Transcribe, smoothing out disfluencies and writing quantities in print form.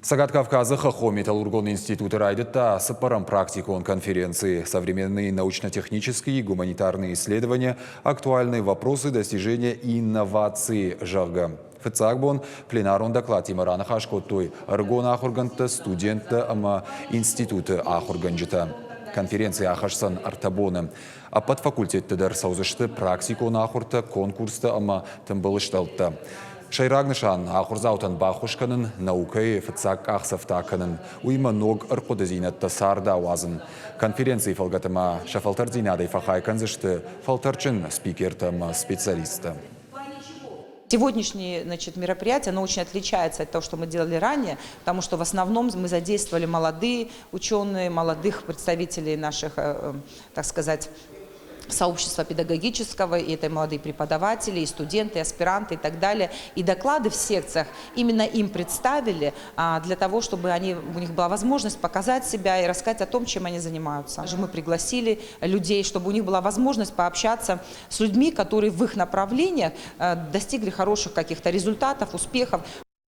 Цӕгат Кавказы хӕххон-металлургон институты райдыдта цыппӕрӕм практикон конференци «Современные научно-технические и гуманитарные исследования. Актуальные вопросы достижения инновации», зӕгъгӕ. Фыццаг бон пленарон докладтимӕ раныхас кодтой ӕрыгон ахуыргӕндтӕ, студенттӕ ӕмӕ институты ахуыргӕнджытӕ. Конференци ахӕсдзӕн ӕртӕ боны. Ӕппӕт факультетты дӕр цӕудзысты практикон ахуыртӕ, конкурстӕ ӕмӕ тымбыл стъӕлттӕ. Сӕйраг нысан ахуырдзаутӕн баххуыс кӕнын, наукӕйы фыццаг къахдзӕфтӕ акӕнын, уыимӕ ног ӕрхъуыдыдзинӕдтӕ царды ауадзын. Конференцийы фӕлгӕты ма сӕ фӕлтӕрддзинадӕй фӕхай кӕндзысты фӕлтӕрджын спикертӕ ӕмӕ специалисттӕ. Сегодняшнее, значит, мероприятие, оно очень отличается от того, что мы делали ранее, потому что в основном мы задействовали молодые ученые, молодых представителей наших, так сказать, сообщества педагогического, и это молодые преподаватели, и студенты, и аспиранты и так далее. И доклады в секциях именно им представили для того, чтобы у них была возможность показать себя и рассказать о том, чем они занимаются. Мы пригласили людей, чтобы у них была возможность пообщаться с людьми, которые в их направлениях достигли хороших каких-то результатов, успехов.